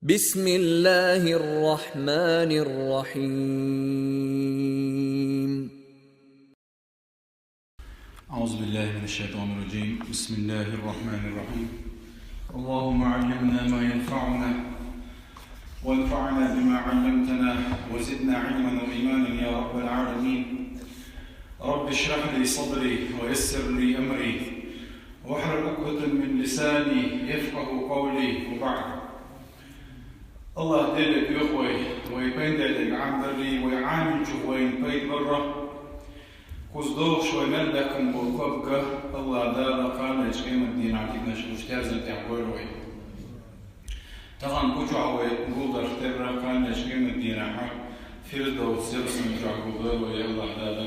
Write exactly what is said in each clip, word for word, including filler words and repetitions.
بسم الله الرحمن الرحيم. أعوذ بالله من الشيطان الرجيم. بسم الله الرحمن الرحيم. اللهم علمنا ما ينفعنا وانفعنا بما علمتنا وزدنا علما وإيمانا يا رب العالمين. رب اشرح لي صدري ويسر لي أمري واحلل عقدة من لساني يفقه قولي وبعد. АллахӀ Деле доьху вай, вай пайда бергахьа даре, вай Ӏамийначух вайна пайда барра. Кхуза догӀуш вай мел баьккхина болу ког а АллахӀ Дала кхана а къематдийнахь диканаш луш терзан тӀехь бойла вай. Тахана кху чохь вай гулдарх терра, кхана а къематдийнахь Фирдовс ялсамани чохь гулдойла вай АллахӀ Дала,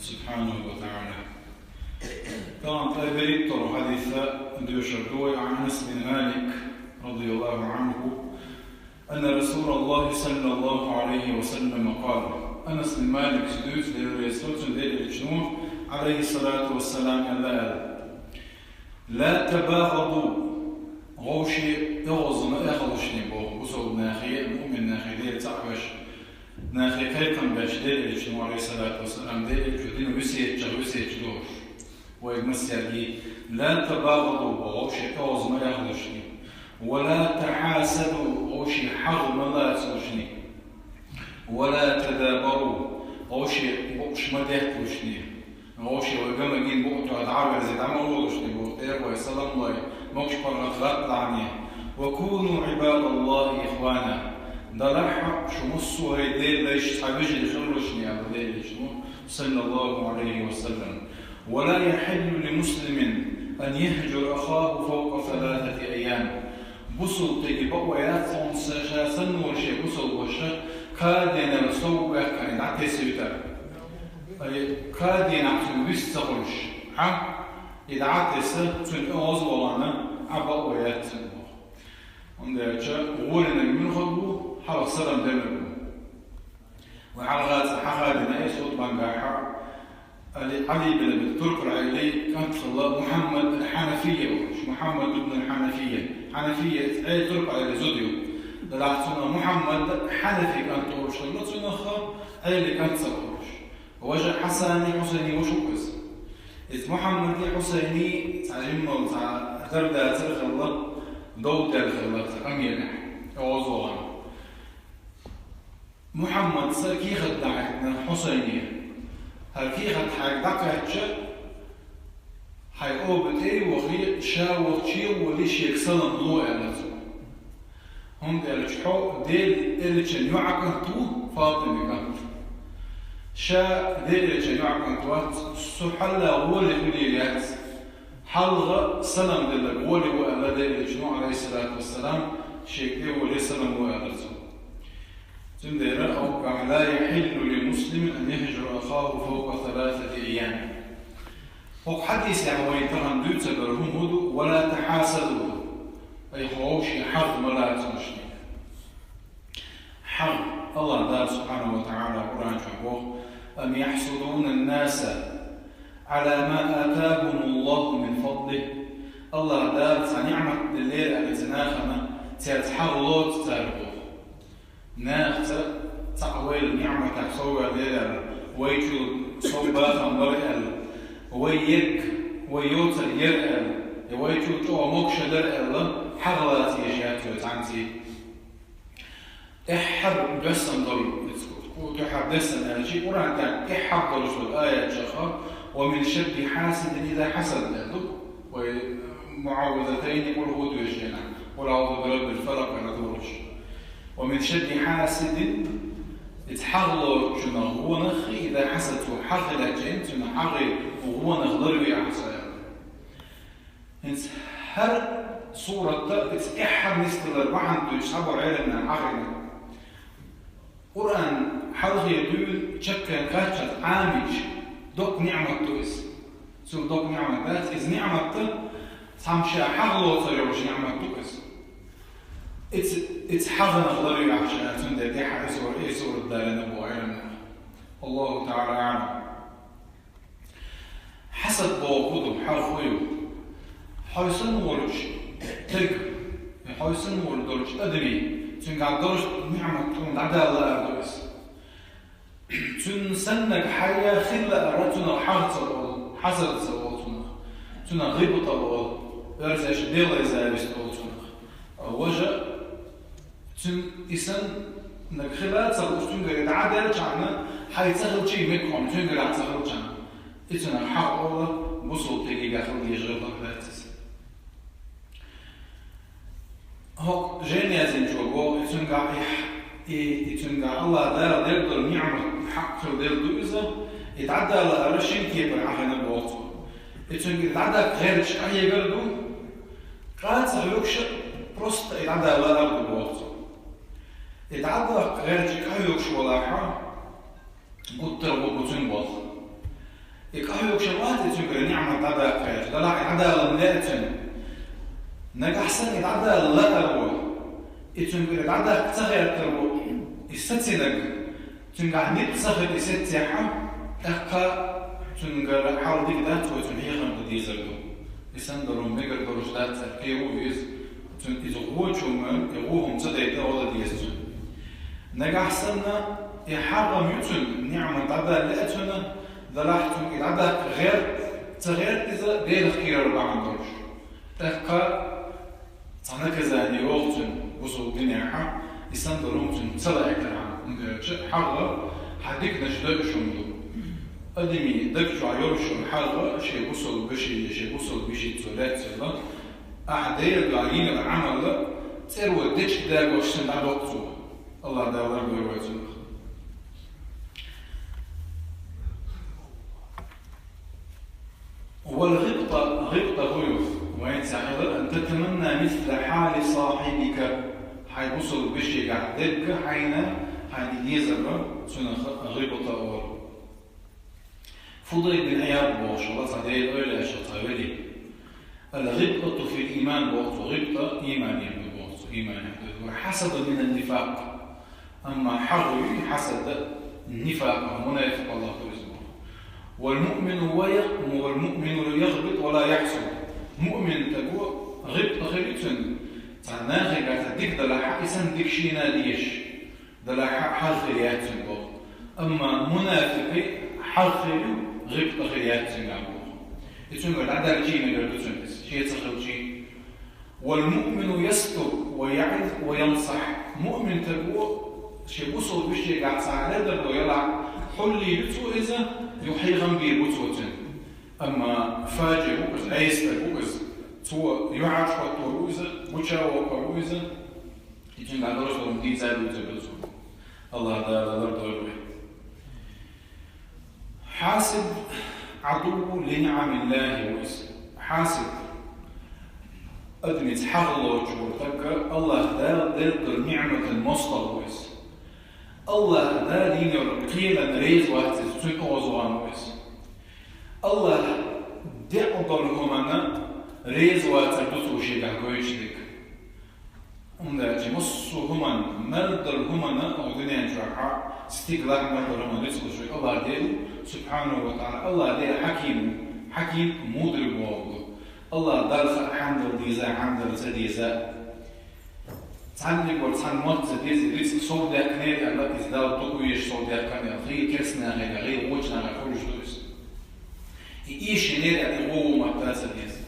субхьанаху ва таӀала. Тахана ткъе берхӀитталгӀа хьадис доьшур ду вай Анас бин Малик, радияллаху Ӏанху, أن رسول الله صلى الله عليه وسلم قال. Анас бин Малика дуьйцу, Дела реза хуьлда цунна, Делан Элчано, Ӏалайхиссалату вассалам, аьлла аьлла: «لا تباغضوا», вовшийн оьгӀаз ма эхалаш шуна боху, бусалба нахе, муъмин нахе, Дела цхьаъ веш, нахе кхайкхам беш, Делан Элчано, Ӏалайхиссалату вассалам, Делан Элчано дина весетчех весеташ долуш. Вайга массаьрга: «لا تباغضوا», вовшийн оьгӀаз ма эхалаш шуна. «ولا تحاسدوا», вовшийн хьагӀ ма лацалаш шуна. «ولا تدابروا», вовшийн букъаш ма детталаш шуна. Вовшийн вай гамагин букъ тоьхна дӀа а верзий, дӀа ма волалаш шуна боху, тӀера вай салам лой, могуш-паргӀат гӀатталахьаний. «وكونوا عباد الله إخوانا». Делахь шу массо а хӀай Делан лайш цхьа вежарий хилалаш шуна, аьлла Делан Элчано, саллаллаху Ӏалайхи ва саллам. «ولا يحل لمسلم أن يهجر أخاه فوق ثلاثة أيام». Бусалба стеган бакъо яц хьуна ша санна волу шен бусалба ваша кхаа денал сов ваьккхина дӀатесна витар. Ай, кхаа денахь цунна вист ца хуьлуш, хьа, и дӀатесна, цуьнан оьгӀаз вахана, Ӏа бакъо яц цунна боху. ХӀунда аьлча гӀоле муьлхарг ву, хьалха салам делларг ву. Вай хьалха цкъа хьахадина, и схьа тӀе бангахь, Али, Али бин Аби, туркара Ӏели кӀант хилла Мухьаммад аль-Хьанафия волуш, Мухьаммад ибн аль-Хьанафия. Хьанафия, Ӏели туркара Ӏели зуда ю. Делахь цунах Мухьаммад Хьанафи кӀант олуш хилла, цунах Ӏели кӀант ца олуш. Важа Хьасани Хьусайни ваша ву иза. Иза Мухьаммади Хьусайни цхьа жимма цхьа дарба дацар хилла, дов даьлла хилла цхьа къамелехь, оьгӀаз вахана. Мухьаммада кехат дӀахӀиттина Хьусайне: «ХӀара кехат хьайга дӀакхаьчча, хьайн оба тӀе а вахий, ша волчу а волий, шега салам ло», — аьлла цо. ХӀунда аьлча хьо Делан Элчан йоӀан кӀант ву, ФатӀимин кӀант. Ша Делан Элчан йоӀан кӀант вац, со хьалха гӀоле хуьлийла яц. Хьалха салам делларг гӀоле ву аьлла Делан Элчано, Ӏалайхиссалату вассалам, шега тӀе а волий, салам ло аьлла цо. Цундела хӀокху тӀехь: «لا يحل لمسلم أن يهجر أخاه فوق ثلاثة أيام». ХӀокху хьадисехь вайна тахана дуьйцур дара хӀума хӀун ду: «ولا تحاسدوا», ай, хьо вовшийн хьагӀ ма лацалаш шуна. ХьагӀ, АллахӀ Дала субхьанаху ва таӀала Къуръан чохь боху: «أم يحسدون الناس على ما آتاهم الله من فضله». АллахӀ Дала цхьа ниӀмат деллера аьлла цу нахана, цаьрца хьагӀ лоцу цара боху. Нахаца цхьаъ вайла ниӀматах сов ваьллера аьлла, вай чул сов бахам бара аьлла, вай ерг, вай йоцург яра аьлла, я вай чул чӀогӀа могуш дара аьлла, хьагӀ лаца езаш яц вай цхьаьнций. ТӀаьххьара доьссина долу, кху тӀаьххьара доьссина аьлча, Къуръан тӀехь тӀаьххьара долуш долу аят чохь: «ومن شر حاسد إذا حسد», аьлла ду. Вай муӀаввизатайни, къулхӀу доьшуш динахь, «قل أعوذ برب الفلق» аьлла долуш. «ومن شر حاسد», иза хьагӀ лоцучунах гӀонах, «إذا حسد», цо хьагӀ хилча, цуьнан хьагӀе гӀонах ларве ахьа со аьлла. ХӀинца хӀара суратта иза тӀаьххьара нисделларг бахьана дуьйцу цхьаболу Ӏеламнаха хьахийна. Къуръан хьалхе дуьйна чаккхен кхаччалц Ӏамийча, доккха ниӀмат ду иза. Цуьнан доккха ниӀмат дац, иза ниӀмат ду, цхьамма ша хьагӀ лоцур йолуш ниӀмат ду иза. Иза, иза хьагӀанах ларве ахьа ша, цундела тӀаьххьара и сур-, и сурат далийна боху Ӏеламнаха. Аллаху таӀала аӀлам. Хьасад боху хӀун ду, хьагӀ хӀун ю? Хьо санна волчу стеган, Хьо санна волча адамий, цуьнгахь долуш ниӀмат тхуна дӀадала лаар ду иза. Цуьнан саннаг хьайя хилла ара цунах хьагӀ ца волу, хьасад ца волу цунах, цунах гӀибтӀа волу, оьрсаша белая зависть олу цунах. Важа, цуьнан и саннаг хила ца лууш, цуьнгара дӀа а делчахьана, хьайн ца хилчий мегаш хьуна, цуьнгарахь ца хилчахьана. И цунах хьагӀ олу, бусалба стеган хила дезаш гӀиллакх дац иза. ХӀокху жайна яздинчо боху, и цуьнгахь и, и, и цуьнгахь Аллах Дала делла долу ниӀмат хьакъ хила делла ду иза, и дӀадала ара шина кепара хьахина боху цо. И цуьнга и дӀадаккха гӀерташ къахьегар ду, къа ца хьоьгуш а просто и дӀадала ара ду боху цо. И дӀадаккха гӀерташ къахьоьгуш валахь, гуттар а гӀо бу цуьнан боху. И къахьоьгуш вац и цуьнгара ниӀмат дӀадаккха гӀерташ, делахь и дӀадала лаьа цуьнан. Нагахь санна и дӀадала лаар ву, и цуьнгара дӀадаккха ца гӀертар ву, и сацинарг, цуьнгахь ницкъ ца хилла и сеццехь, тӀаккха цуьнгара хьал дика дац, вай цуьнан хьехам дан дезар ду. И санна долу мегар долуш дац цара, кхин ву иза, цуьнан иза гӀочу хӀума, и гӀо хӀума ца дайта гӀо дан деза цуьнан. Нагахь санна и хьагӀ ма ю цуьнан, ниӀмат дӀадала лаьа цуьнан, делахь цуьнга и дӀадаккха гӀерта, ца гӀерта иза Делах кхерар бахьана долуш. ТӀаккха цхьа наказание йогӀу цуьнан бусалба динехь, и санна долу хӀума цуьнан ца лаьа карахь, хӀунда аьлча хьагӀ хьан диканаш дойуш хӀума ду. Адамийн даг чохь йолуш йолу хьагӀ шен бусалба вешин я шен бусалба вешин цо лаьцна, ахь Делан дуьхьа йинарг Ӏамал цӀеро дечиг дагош санна дӀадоккху цо. Аллах Дала лардойла вай цунах. والغبطة, гӀибтӀа хӀун ю? Вайна цхьа хилар: أن تتمنى مثل حال صاحبك. Хьайн бусалба вешегахь дерг хьайна, хьайна дезар ду, цунах гӀибтӀа олу. Фудайл бин Ӏияд бохуш волу цхьа Делан эвлаяашах цхьа вели. الغبطة في الإيمان боху цо, гӀибтӀа ийманехь ду боху цо, ийманехь ду. والحسد من النفاق. Амма хьагӀ ю, хьасад нифакъ, мунафикъаллах ду иза боху. والمؤمن ويغ-، والمؤمن يغبط ولا يحسد. Муъмин стаг гӀибтӀа хир ю цуьнан, цхьана нахе гӀатта дика далахь, и санна дика шена а дезаш. Делахь хьагӀ хир яц цуьнан боху. Амма мунафикъий хьагӀ хир ю, гӀибтӀа хир яц цуьнгахь боху. И цуьнгара дӀадаьлчий мегар ду цуьнан иза, шен ца хилчий. والمؤمن يستر ويعظ وينصح. Муъмин стаг ву, шен бусалба вешегахь цхьа ледарло ялахь, хьуллий ю цо иза, юха хьехам бийр бу цо цуьнан. Амма фажир ву иза, Ӏеса стаг ву иза, цо юьхьӀаьржа хӀоттор ву иза, гуча воккхур ву иза. И цуьнгахь долуш долу дийца а дуьйцур ду цо. Аллах Дала лардойла вай. الحاسد عدو لنعم الله ву иза. Хьасид, адамца хьагӀ лоцуш волу стаг, Аллах Дала делла долу ниӀматан мостагӀа ву иза. Аллах Дала йина йолу кхелана реза вац иза, цуьнан оьгӀазвахана ву иза. Аллах деа долу хӀуманна реза вацар ду цо шегахь гойтуш дерг. ХӀунда аьлча массо а хӀуманна, мел долу хӀуманна, оха дуьнен чохь стигалахь мел долу хӀуманна рицкъ луш верг Аллах Дела ву, субхьанаху ва таӀала. Аллах Дела хьаким ву, хьаким мудрый бохург ду. Аллах Далла хаьа хьанна дала деза, хьанна дала ца деза. Цхьанниг вара цхьанна мотт ца деза, рицкъ сов даьккхинера аьлла, иза Далла дукха везаш сов даьккхина аьлла, хила керстанахе, хила гӀочу нахе хуьлуш ду иза. И эшийнера аьлла, и гӀо ву мотт ца деза.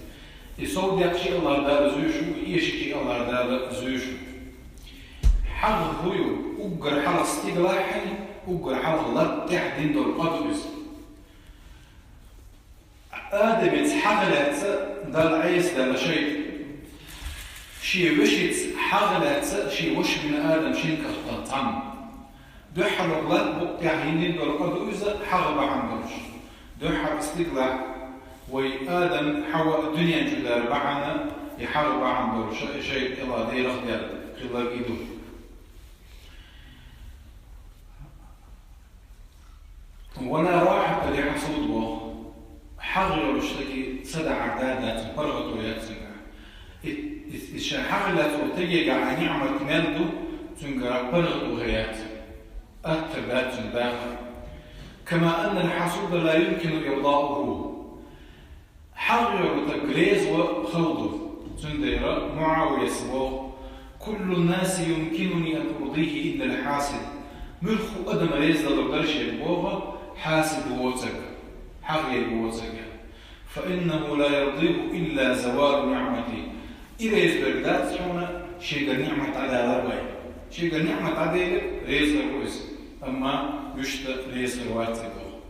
И сов декъчий Аллах Дала зуьйш ву, и эшийчий Аллах Дала зуьйш ву. ХьагӀ хӀун ю? Уггар хьалха стигалахь, уггар хьалха латта тӀехь дина долу къа ду иза. Адамца хьагӀ лаьцна Далла Ӏеса даьлла шайтӀа. Шен вешица хьагӀ лаьцна шен ваша вина адам шина кӀантана цхьамма. Дуьххьара латта букъ тӀехь йина долу къа ду иза хьагӀ бахьана долуш. Дуьххьара стигалахь вай Адам, Хьава дуьнен чу дара бахьана, и хьагӀ бахьана долуш, и шайтӀа Аллах Делах даьлла хилларг и ду. ولا راحة لحسود боху. ХьагӀ йолуш стаге ца дахьар дар дац, паргӀато яц цуьнгахь. И, и, и ша хьагӀ лаьцна стагехь ниӀмат мел ду, цуьнгара паргӀато хир яц. Аттар дац цуьнан дахар. كما أن الحسود لا يمكن إرضاؤه. ХьагӀ йолу стаг реза ван хала ду. Цундела МуӀавияс боху: كل الناس يمكنني أن أرضيه إلا الحاسد. Муьлхха адам реза далур дара шега боху хьасид воцург, хьагӀ еш воцург. فإنه لا يرضيه إلا زوال نعمتي. И реза верг дац хьуна шегара ниӀмат дӀадалар вай. Шегара ниӀмат дӀаделар реза верг ву иза. Амма вуьшта реза хир вац и боху.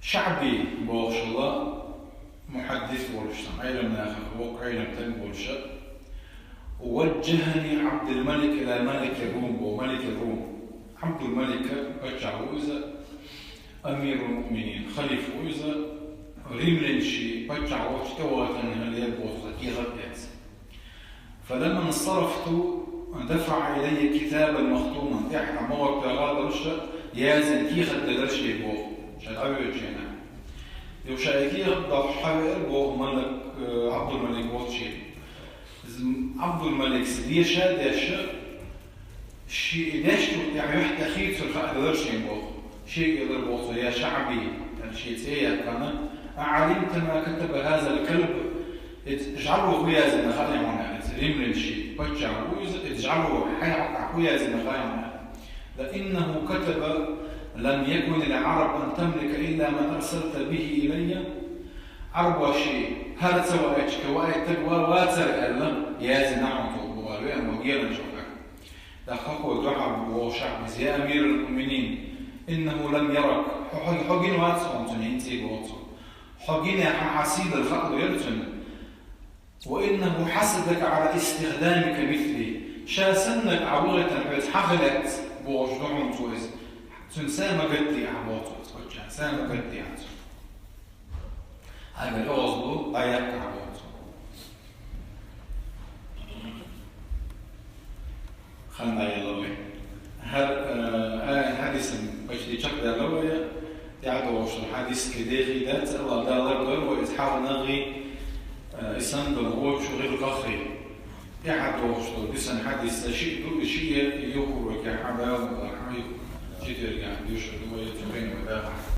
ШаӀби бохуш волу мухьаддис волуш, сан Ӏелам нахах воккха Ӏелам таг волуш, وجهني عبد الملك إلى ملك الروم, бо Малик ар-Рум. Ӏабдул-Малик паччахь ву иза, амирул муъминин, халифа ву иза, римлянаш паччахь волчу тӀевахийтина хилла боху сан кехат эца. فلما انصرفت دفع إلي كتابا مختوما. ТӀаьхьа ма гӀорта гӀала долуш, яздина кехат делира шега боху, ша дӀавоьдучу хенахь. Юха ша и кехат дохуш хьавеара боху Малик, э, Ӏабдул-Малик волчу. Ӏабдул-Малика деша а деш, шен и дешначул тӀаьхьа юьхь тӀехийцар хаа делира шен боху. Шега элира боху цо: «Я ШаӀби», аьлла, шен цӀе а яьккхина, «أعلمت ما كتب هذا الكلب؟» Иза жӀаьло хӀун яздина хаьий хьуна, иза римлянаш паччахь ву иза, иза жӀаьло хьайн хьокъехь хӀун яздина хаьий хьуна? «لأنه كتب: لم يكن العرب أن تملك إلا من أرسلت به إلي». Ӏарбоша хӀара ца ваийтича, ваийта стаг ва-, вацара аьлла, яздина хьуна цо боху, веана ву генан чохь. ТӀаккха хӀокхо дуьхьал боху ШаӀбис: «يا أمير المؤمنين، إنه لم يرك». Хьо, хьо, хьо гина вац хьуна цунна, хӀинца а боху цо. Хьо гинехь хьан сий дар хаало яра цунна. «وإنه حسدك على استخدامك مثلي». Ша саннарг Ӏа вахийтина хьоьца хьан хила лаьцна бохуш ду хьуна цо иза. Цуьнан са ма гатде ахь боху цо, паччахьан са ма гатде ахь цуьнан. Хьайгара оьгӀаз ду, дӀаяккха ахь боху цо. Хан дӀаелла вай. ХӀара, э, а, хьадисана почти чекхдаьлла вай, тӀаьхьа догӀуш долу хьадис кхин дехий дац, Аллах Дала лардойла вай иза хьалха нахе, э, и санна долу гӀочу гӀиллакхе. ТӀаьхьа догӀуш долу дисина хьадис шиъ ду, и шиъ а юххерчохь хьан Дала, хьан ю-, четвергехь доьшур ду вай, цу хенахь вай дахахь.